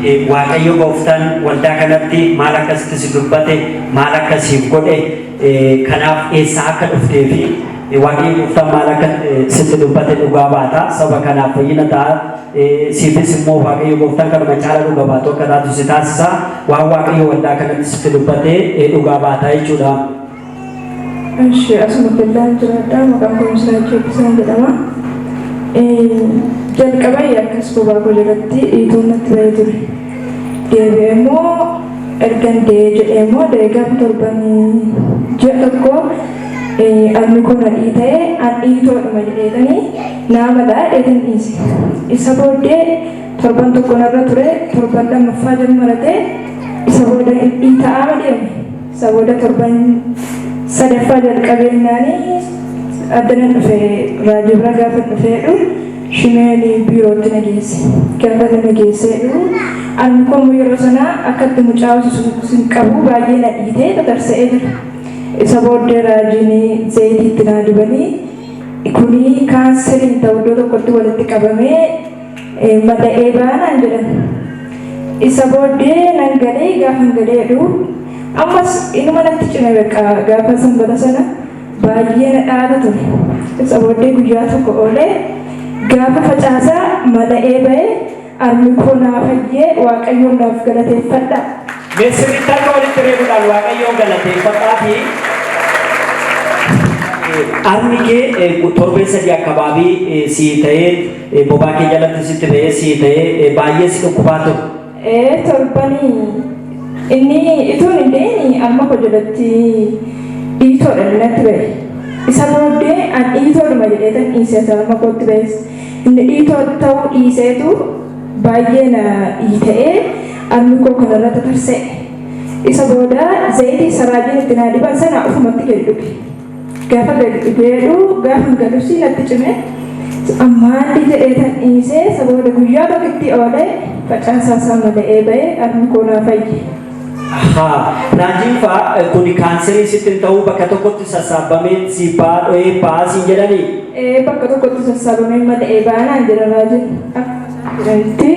Waaqayyo gooftaan waldaa kanatti maal akkasitti si dubbate, maal akka siif godhe, kanaaf eessaa akka dhuftee fi Waaqayyo gooftaan maal akka sitti dubbate dhugaa baata. Saba kanaaf fayyina ta'a. Siifis immoo Waaqayyo gooftaan kanuma caala dhuga baatu akka taatu si taasisa. Waan Waaqayyo waldaa kanatti sitti dubbate dhugaa baata jechuudha. Ishi asuma Bellaan jiraadha. Maqaan koo Misiraachuu Eebbisaan jedhama. Jalqaba akkas bobaa koo jalatti dhiituun natti ba'ee ture. Deebi'ee immoo ergan da'ee jedhee immoo da'ee gaafa torban ji'a tokko armi koo na dhiita'ee an dhiitoodhuma jedheetanii naa malaa dheetan dhiise. Isa booddee torban tokko narra ture, torban lammaffaa jammaratee isa booda dhiita'aa deeme. Isa booda torban sadaffaa jalqabeennaani addanan dhufe raajii bira gaafa dhufeedhu shimeen biirootti na geesse. Gaafa na geesseedhu armi koo immoo yeroo sana akka itti mucaa hoosisu hin qabu, baay'ee na dhiitee tatarsa'ee jira. Isa booddee raajiin zayitii itti naa dibanii kuni kaanseriin ta'u iddoo tokkotti walitti qabamee mada'ee baanaan jedhan. Isa booddee nan galee, gaafa galeedhu ammas inuma natti cime beekaa, gaafa sanbata sana baay'ee na dhaata ture. Isa booddee guyyaa tokko oolee gaafa facaasaa mada'ee ba'ee armi koo naa fayyee, Waaqayyoon naaf galateeffadha. Mee sirriitti harka walitti reebuudhaan Waaqayyoon galateeffadhaa fi armi kee torbee 3 akkabaabii sii ta'ee, bobaa kee jalatti sitti ba'ee sii ta'ee, baay'ee si dhukkubaa ture. Torbanii inni ituun hin deeni amma koo jalatti dhiitoodha inni natti ba'e. Isa booddee an dhiitoodhuma jedheetan dhiisee amma kootti ba'es. Inni dhiitoo ta'uu dhiiseetu baay'ee na dhiita'ee armi koo kanarra tatarsa'e. Isa booda zayitii saraajiin itti naa diban sana ofumatti gadi dhuge. Gaafa gadi dhugeedhu gaafa galusi natti cime. Ammaatti jedheetan dhiisee isa booda guyyaa tokkotti oolee facaasaa isaa mala'ee ba'ee armi koo naa fayye. Raajiin fa'aa kun kaanserii sitti hin ta'uu, bakka tokkotti sassaabamee si ba'aa dho'ee ba'aa siin jedhanii? Bakka tokkotti sassaabamee mala'ee ba'anaan jedha raajiin. Akkuma isaan jedhanitti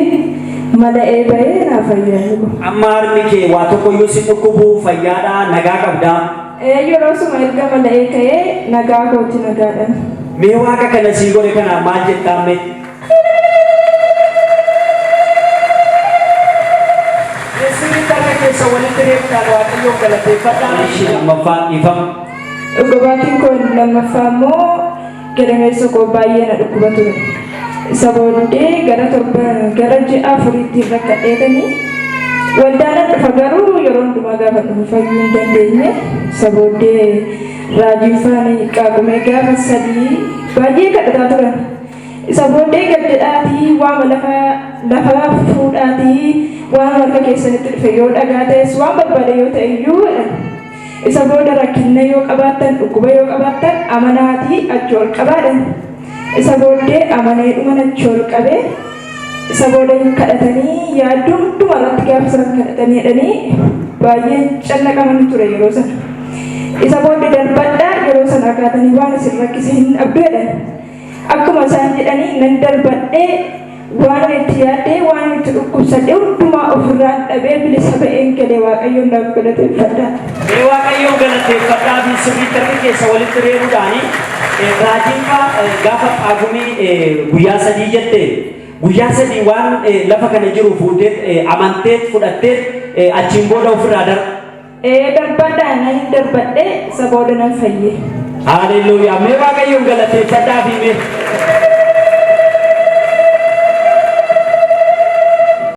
mala'ee ba'ee naa fayye armi koo. Amma harmi kee waa tokko iyyuu si dhukkubu, fayyaadhaa, nagaa qabdaa? Yeroo suma erga mala'ee ka'ee nagaa kooti, nagaadhaan. Mee waaqa kana sii godhe kana maal jettaan mee? Sirriitti harka keessa walitti reebuudhaan Waaqayyoon galateeffadhaa. Ishii lammaffaa, dhiifama. Dhugabaatiin koo lammaffaa immoo gadameessa koo baay'ee na dhukkuba ture. Isa booddee gara torban gara ji'a 4tti rakkadheetanii waldaan nan dhufa, garuu yeroo hundumaa gaafa dhufu fayyuu hin dandeenye. Isa booddee raajiin faani qaaqumee gaafa 3 baay'ee kadhataa turan. Isa booddee gad jedhaatii waama lafa lafa fuudhaatii waan harka keessanitti dhufe yoo dhagaa ta'es waan barbaade yoo ta'e iyyuu jedhan. Isa booda rakkinna yoo qabaattan, dhukkuba yoo qabaattan amanaatii achi ol qabaadhan. Isa booddee amanee dhuman achi ol qabee, isa booda kadhatanii yaaddoo hunduma irratti gaafa isaan kadhatanii jedhanii baay'een cannaqaman ture yeroo sana. Isa booddee darbadhaa, yeroo sana akaatanii waan isin rakkise hin dhabdu jedhan. Akkuma isaan jedhanii nan darbadhee, waan ani itti yaaddee, waan ani itti dhukkubsadhe hundumaa ofirraan dhabee bilisa ba'een galee, Waaqayyoon naaf galateeffadha. Mee Waaqayyoon galateeffadhaa fi sirriitti harka keessa walitti reebuudhaani. Raajiin faa gaafa qaagumii guyyaa 3 jette, guyyaa 3 waan lafa kana jiru fuutee amanteet fudhatteet achiin booda ofirraa dar. Darbadhaa nan darbadhee, isa booda nan fayye. Haaleluyyaa. Mee Waaqayyoon galateeffadhaa fi mee.